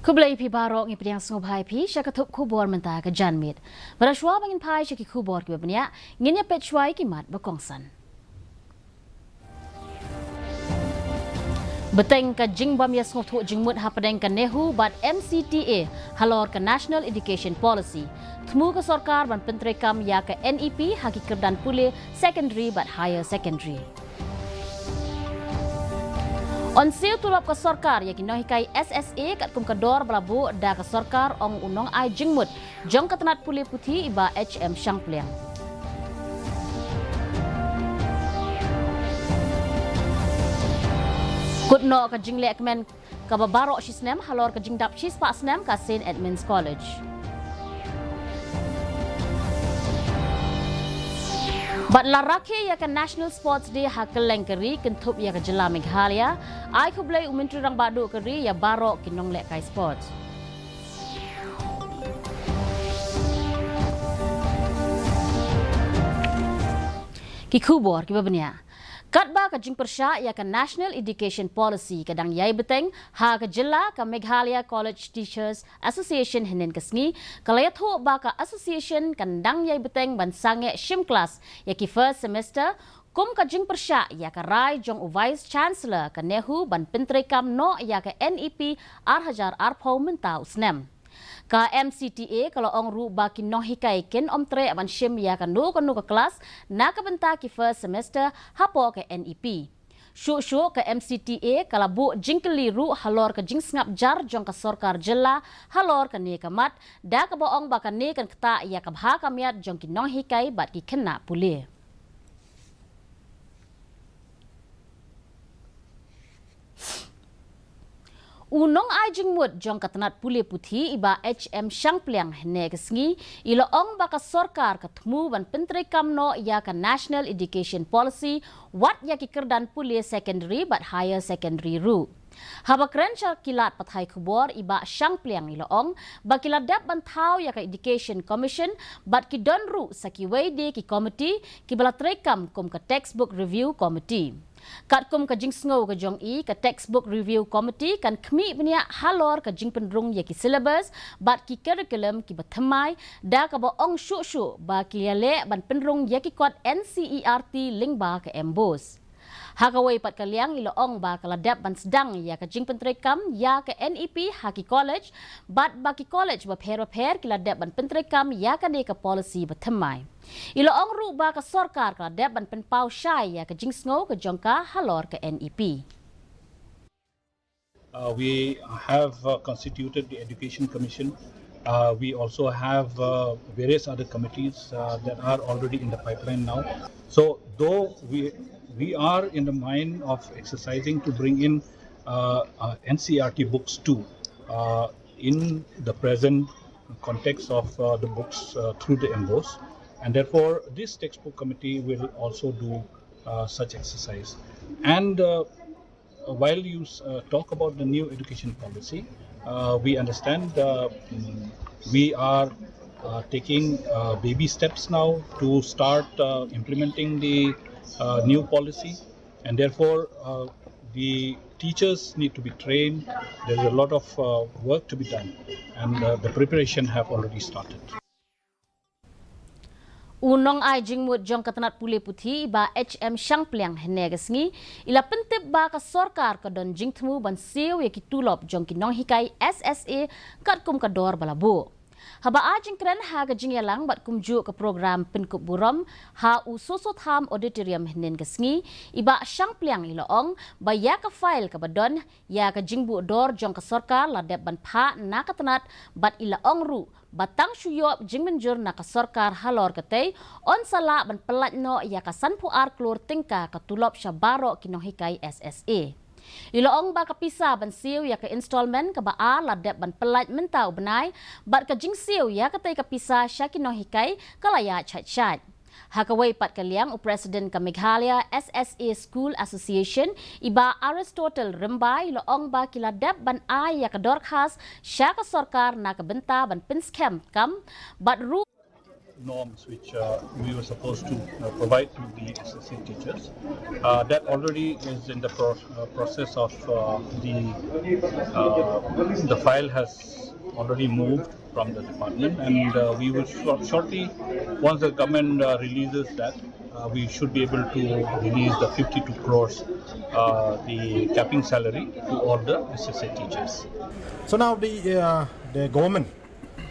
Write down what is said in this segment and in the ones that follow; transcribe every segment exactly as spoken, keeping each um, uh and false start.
Khublei phi baroh, ngi pdiang sngewbha ïa phi sha ka thup khubor mynta ka janmiet. Bad shuwa ba ngin phai sha ki khubor kiba bniah, ngin ïa peit shuwa ïa ki mat ba kongsan. Bteng ka jingbym ïa sngewthuh jingmut hapdeng ka NEHU bad M C T A halor ka National Education Policy. Thmu ka sorkar ban pyntreikam ïa ka N E P ha ki kyrdan pule secondary bad higher secondary. Yn siew tulop ka sorkar ïa ki nonghikai S S A katkum ka dor ba la buh da ka sorkar, ong u nongai jingmut jong ka tnat pule puthi i Bah H M Shangpliang. Kut noh ka jingleh kmen kaba baroh shi snem halor ka jingdap shispah snem ka Saint Edmund's College. Bad la rakhe ïa ka National Sports Day ha kylleng ka ri, kynthup ïa ka jylla Meghalaya. Ai khublei u Myntri Rangbah Duh ka ri ïa baroh ki nonglehkai sports. Ki khubor kiba bniah. Katba ka jingpyrshah ïa ka National Education Policy ka dang ïai bteng ha ka jylla, ka Meghalaya College Teachers Association hynnin ka sngi ka la ïathuh ba ka association kan dang ïai bteng ban sangeh shim klas ïa ki first semester, kum ka jingpyrshah ïa ka rai jong u Vice Chancellor ka NEHU ban pyntreikam noh ïa ka N E P ar hajar arphew mynta u snem. Ka M C T A ka la ong ruh ba ki nonghikai kin ym treh ban shim ïa kano kano ka klas na ka bynta ki first semester hapoh ka N E P. Shuh shuh ka M C T A ka la buh jingkylli ruh halor ka jingsngap jar jong ka sorkar jylla halor kane ka mat, da kaba ong ba kane kan ktah ïa ka bha ka miat jong ki nonghikai bad ki khynnah pule. U nongai jingmut jong ka tnat pule puthi i Bah H M Shangpliang hynne ka sngi i la ong ba ka sorkar ka thmu ban pyntreikam noh ïa ka National Education Policy wat ïa ki kyrdan pule secondary bad higher secondary ruh. Haba kren sha ki lad pathai khubor i Bah Shangpliang i la ong ba ki la dep ban thaw ïa ka Education Commission bad ki don ruh sa kiwei de ki komiti kiba la treikam kum ka Textbook Review Committee. Katkum ka jingsngew ka jong i, ka Textbook Review Committee kan khmih bniah halor ka jingpynrung ïa ki syllabus bad ki curriculum kiba thymmai, da kaba ong shuh shuh ba ki ïaleh ban pynrung ïa ki kot N C E R T lyngba ka MBOSE. Ha kawei pat ka liang i la ong ba ka la dep ban sdang ïa ka jingpyntreikam ïa ka N E P ha ki college, bad ba ki college bapher bapher ki la dep ban pyntreikam ïa kane ka policy ba thymmai. I la ong ruh ba ka sorkar ka la dep ban pynpaw shai ïa ka jingsngew ka jong ka halor ka N E P. Uh, we have uh, constituted the Education Commission. Uh, we also have uh, various other committees uh, that are already in the pipeline now. So, though we we are in the mind of exercising to bring in uh, uh, N C E R T books too, uh, in the present context of uh, the books uh, through the MBOSE, and therefore this textbook committee will also do uh, such exercise. And uh, while you uh, talk about the new education policy, uh, we understand uh, mm, we are uh, taking uh, baby steps now to start uh, implementing the uh, new policy, and therefore uh, the teachers need to be trained. There is a lot of uh, work to be done, and uh, the preparation have already started. U nongai jingmut jong ka tnat pule puthi i Bah H M Shangpliang hynne ka sngi i la pyntip ba ka sorkar ka don jingthmu ban siew ïa ki tulop jong ki nonghikai S S A katkum ka dor ba la buh. Haba ai jingkren ha ka jingïalang bad kumjuh ka program pynkup burom ha u Soso Tham Auditorium hynnin ka sngi, i Bah Shangpliang i la ong ba ïa ka file kaba don ïa ka jingbuh dor jong ka sorkar la dep ban phah na ka tnat, bad i la ong ruh ba tang shu ïoh jingmynjur na ka sorkar halor katei, yn sa lah ban pyllait noh ïa ka sanphew ar klur tyngka ka tulop sha baroh ki nonghikai S S A. I la ong ba ka pisa ban siew ïa ka installment kaba ar la dep ban pyllait mynta u bnai, bad ka jingsiew ïa katei ka pisa sha ki nonghikai ka la ïaid shait shait. Ha kawei pat ka liang, u President ka Meghalaya S S A School Association, i Bah Aristotle Rymbai, i la ong ba ki la dep ban ai ïa ka dorkhas sha ka sorkar na ka bynta ban pynskhem kam, bad ruh norms which uh, we were supposed to uh, provide to the S S A teachers. Uh, that already is in the pro- uh, process of uh, the uh, the file has already moved from the department, and uh, we will shor- shortly, once the government uh, releases that, uh, we should be able to release the fifty-two crores, uh, the capping salary to all the S S A teachers. So now the uh, the government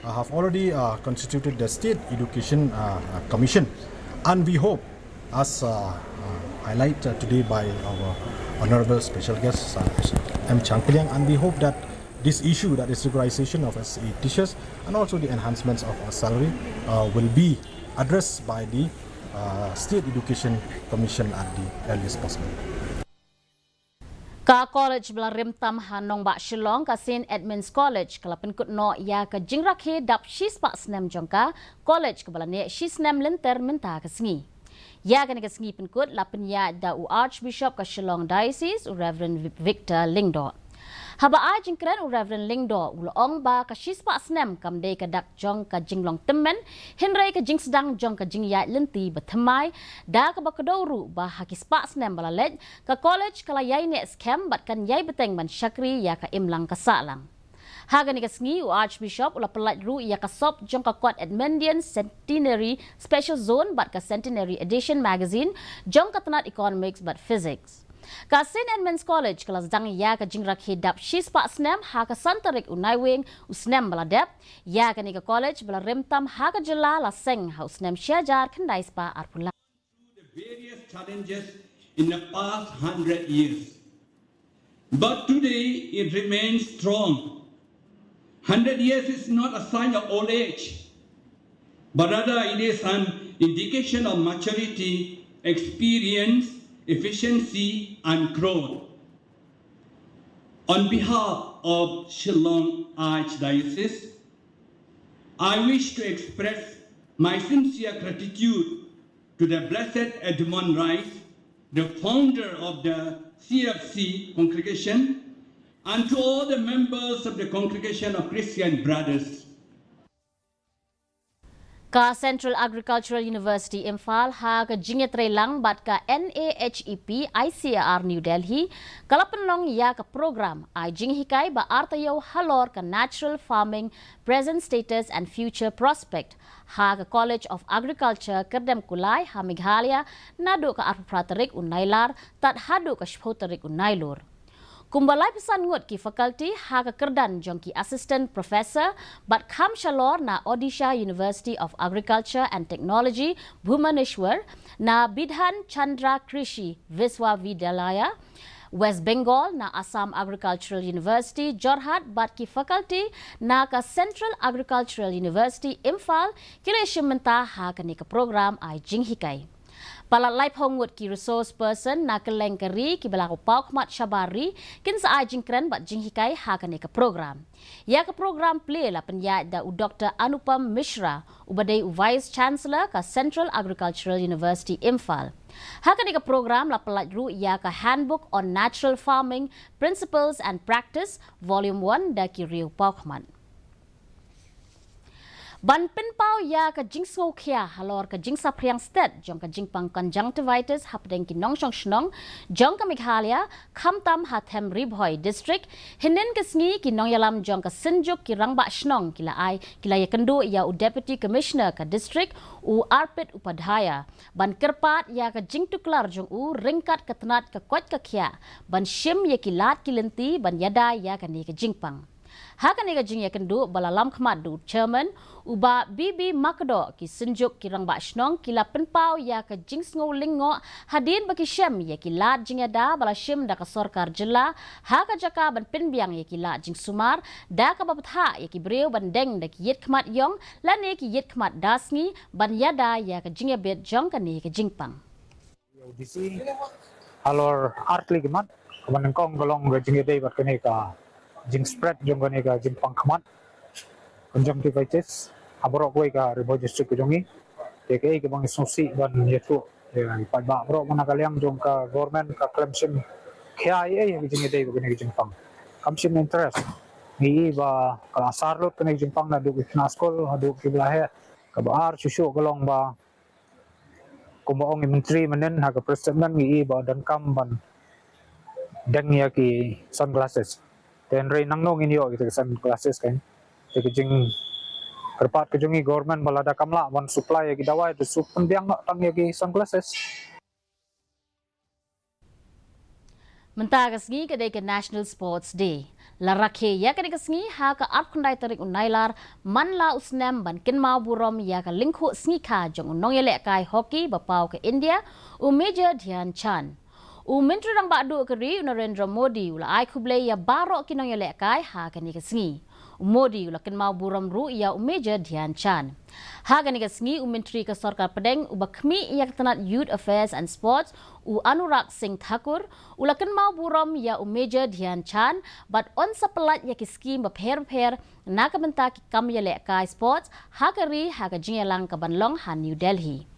uh, have already uh, constituted the State Education uh, uh, Commission, and we hope, as uh, uh, highlighted today by our honorable special guest, uh, M Changpliang, and we hope that this issue, that is regularization of S A teachers and also the enhancements of uh, salary, uh, will be addressed by the uh, State Education Commission at the earliest possible. Ka college ba la rim tam ha nongbah Shillong, ka Saint Edmund's College, ka la pynkut noh ïa ka jingrakhe dap shispah snem jong ka college kaba la neh shisnem lynter mynta ka sngi. Ïa kane ka sngi pynkut la pynïaid da u Archbishop ka Shillong Diocese, u Reverend Victor Lyngdoh. Haba ai jingkren, u Reverend Lyngdoh u la ong ba ka shispah snem kam dei ka dak jong ka jinglong tymmen, hynrei ka jingsdang jong ka jingïaid lynti ba thymmai, da kaba kdew ruh ba ha ki spah snem ba la leit, ka college ka la ïai neh skhem bad kan ïai bteng ban shakri ïa ka imlang ka sahlang. Ha kane ka sngi, u Archbishop u la pyllait ruh ïa ka sop jong ka kot Edmundian Centenary Special Zone bad ka Centenary Edition Magazine jong ka tnat Economics bad Physics. Ka Saint Edmund's College ka la sdang ïa ka jingrakhe dap shispah snem ha ka san tarik u Naiwieng u snem ba la dep. Ïa kane ka college ba la rim tam ha ka jylla la seng ha u snem shi hajar khyndai spah arphew lai. The various challenges in the past hundred years. But today it remains strong. Hundred years is not a sign of old age, but rather it is an indication of maturity, experience, efficiency, and growth. On behalf of Shillong Archdiocese, I wish to express my sincere gratitude to the Blessed Edmund Rice, the founder of the C F C congregation, and to all the members of the Congregation of Christian Brothers. Ka Central Agricultural University Imphal ha ka jingïatreilang bad ka NAHEP ICAR New Delhi ka la pynlong ïa ka program ai jinghikai ba artaïew halor ka natural farming, present status and future prospect ha ka College of Agriculture Kyrdemkulai ha Meghalaya naduh ka arphew phra tarik u Nailar tad haduh ka shiphew tarik u Nailur. Kumba laiphew san ngut ki faculty ha ka kyrdan jong ki assistant professor bad kham shalor na Odisha University of Agriculture and Technology, Bhubaneswar, na Bidhan Chandra Krishi Vishwavidyalaya, West Bengal, na Assam Agricultural University, Jorhat bad ki faculty na ka Central Agricultural University, Imphal, ki la shim bynta ha kane ka program ai jinghikai. Palat laiphew ngut ki resource person na kylleng ka ri kiba la paw khmat shabar ri kin sa ai jingkren bad jinghikai ha kane ka program. Ïa ka program plie la pynïaid da u Doctor Anupam Mishra, uba dei u Vice Chancellor ka Central Agricultural University Imphal. Ha kane ka program la pyllait ruh ïa ka Handbook on Natural Farming Principles and Practice, Volume one da ki riew paw khmat. Ban pynpaw ïa ka jingsngewkhia halor ka jingsaphriang stet jong ka jingpang conjunctivitis hapdeng ki nongshong shnong jong ka Meghalaya, khamtam ha Them Ri Bhoi District, hynnin ka sngi ki nongïalam jong ka Synjuk ki Rangbah Shnong ki la ai, ki la ïakynduh ïa u Deputy Commissioner ka District, u Arpit Upadhyaya, ban kyrpad ïa ka jingtuklar jong u ryngkat ka tnat ka koit ka khiah ban shim ïa ki lad ki lynti ban ïada ïa kane ka jingpang. Ha kane ka jingïakynduh ba la lam khmat da u Chairman, u Bah B B Makdoh, ki Synjuk ki Rangbah Shnong ki la pynpaw ïa ka jingsngew lyngngoh hadien ba ki shem ïa ki lad jingïada ba la shim da ka sorkar jylla ha ka jaka ban pynbiang ïa ki lad jingsumar, da kaba bthah ïa ki briew ban deng da ki ïit khmat ïong lane ki ïit khmat da sngi ban ïada ïa ka jingïabit jong kane ka jingpang. U D C halor ar tylli ki mat kaba nyngkong ka long ka jingïadei bad kane ka jingspread jong kane ka jingpang khmat conjunctivitis ha baroh kawei ka Ri Bhoi District ka jong ngi. Te kaei kaba ngi sngewsih ban ïathuh ïa i paidbah baroh, na ka liang jong ka government ka khlem shim khia ei ei ha ka jingïadei bad kane ka jingpang. Kam shim interest. Ngi i ba ka la asar lut kane ka jingpang naduh ki khynnah skul haduh kiba la heh. Kaba ar shuh shuh ka long ba kumba ong i Myntri mynnin ha ka press statement ngi i ba donkam ban deng ïa ki sunglasses. Te hynrei nangno ngin ïoh kita ki sunglasses kan. Te ka jingkyrpad ka jong i government ba lada kam lah ban supply ïa ki dawai te shu pynbiang noh tang ïa ki sunglasses. Mynta ka sngi ka dei ka National Sports Day. La rakhe ïa kane ka sngi ha ka arphew khyndai tarik u Nailar man la u snem ban kynmaw burom ïa ka lyngkhuh sngi kha jong u nongïalehkai hockey ba paw ka India, u Major Dhyan Chand. U Myntri Rangbah Duh ka ri u Narendra Modi u la ai khublei ïa baroh ki nongïalehkai ha kane ka sngi. U Modi u la kynmaw burom ruh ïa u Major Dhyan Chand. Ha kane ka sngi u Myntri ka Sorkar Pdeng uba khmih ïa ka tnat Youth Affairs and Sports u Anurag Singh Thakur u la kynmaw burom ïa u Major Dhyan Chand bad yn sa pyllait ïa ki skim bapher bapher na ka bynta ki kam ïalehkai sports ha ka ri ha ka jingïalang kaban long ha New Delhi.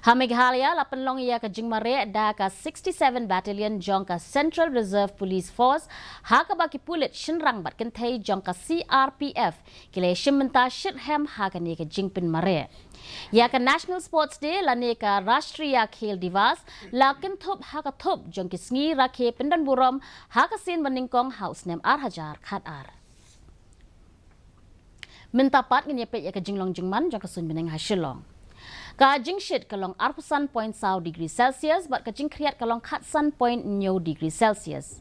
Ha Meghalaya la pynlong ïa ka jingmareh da ka sixty-seven Battalion jong ka Central Reserve Police Force ha kaba ki pulit shynrang bad kynthei jong ka C R P F ki la ïashim bynta shitrhem ha kane ka jingpynmareh. Ïa ka National Sports Day lane ka Rashtriya Khel Diwas la kynthup ha ka thup jong ki sngi rakhe pyndonburom ha ka sien banyngkong ha u snem ar hajar khatar. Mynta pat ngin ïa peit ïa ka jinglong jingman jong ka suiñ bneng ha Shillong. Ka jingshit ka long arphew san point saw degree Celsius bad ka jingkhriat ka long khatsan point hynñiew degree Celsius.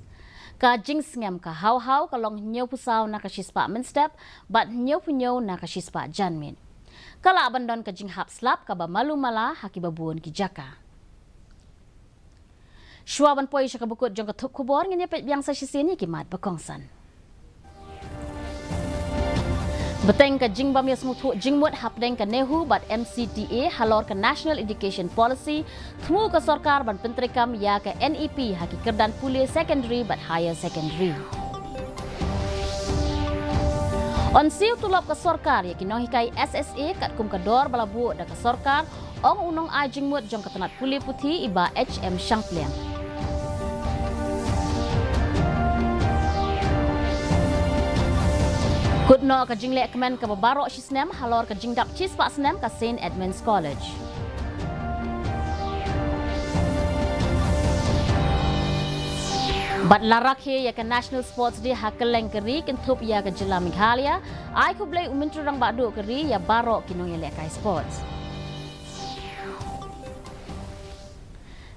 Ka jingsngem ka haw haw ka long hynñiewphew saw na ka shispah mynstep bad hynñiewphew hynñiew na ka shispah janmiet. Ka lah ban don ka jinghap slap kaba malu mala ha kiba bun ki jaka. Shuwa ban poi sha kaba kut jong ka thup khubor ngin ïa peit biang sa shisien ïa ki mat ba kongsan. Bteng ka jingbym ïasngewthuh jingmut hapdeng ka NEHU bad M C T A halor ka National Education Policy, thmu ka sorkar ban pyntreikam ïa ka N E P ha ki kyrdan pule secondary bad higher secondary. Yn siew tulop ka sorkar ïa ki nonghikai S S A katkum ka dor ba la buh da ka sorkar, ong u nongai jingmut jong ka tnat pule puthi i Bah H M Shangpliang. Kut noh ka jingleh kmen kaba baroh shisnem halor ka jingdap shispah snem ka Saint Edmund's College. Bad la rakhe ïa ka National Sports Day ha kylleng ka ri, kynthup ïa ka jylla Meghalaya, ai khublei u Myntri Rangbah Duh ka ri ïa baroh ki nongïalehkai sports.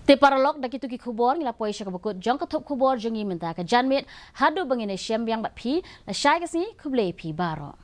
Te paralok, da kito ki khubor ngi la poi sha kaba kut jong ka thup khubor jong ngi mynta ka janmiet. Haduh ba ngin ïashem biang bad phi, lashai ka sngi, khublei phi baroh.